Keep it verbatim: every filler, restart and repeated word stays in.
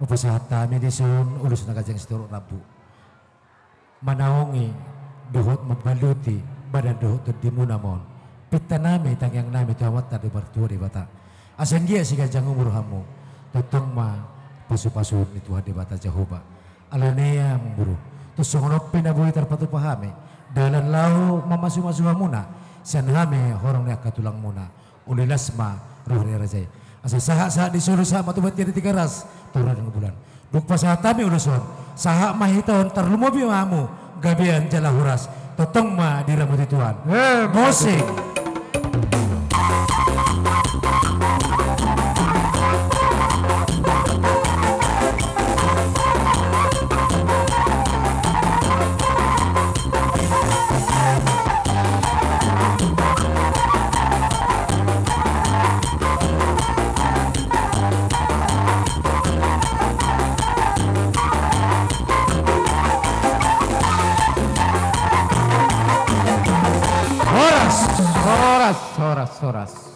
Pasahat hami dison ulos na ganjang sitorop rambu. Manaongi dohot mambaluti badan dohot tondimuna ma on. Pinta nami, tangiang nami tu Amanta na martua Debata, asa anggiat sai ganjang umur hamu, tongtong ma pasu-pasu ni Tuhan Debata Jahowa. Alani i amangboru, tung songon on pe na boi tarpatupa hami dalan laho mamasu-masu hamuna sian hami horong ni angka tulangmuna. Uli las ma roha ni raja i. Asa sahat-sahat ni solu, sahat ma tu bontean ni Tigaras, toru ni bulan. Dung pasahat hami ulos on, sahat ma hita on, tarlumobi ma hamu gabean jala horas. Tongtong ma diramoti Tuhan. Eh, musik. Horas, horas, horas, horas.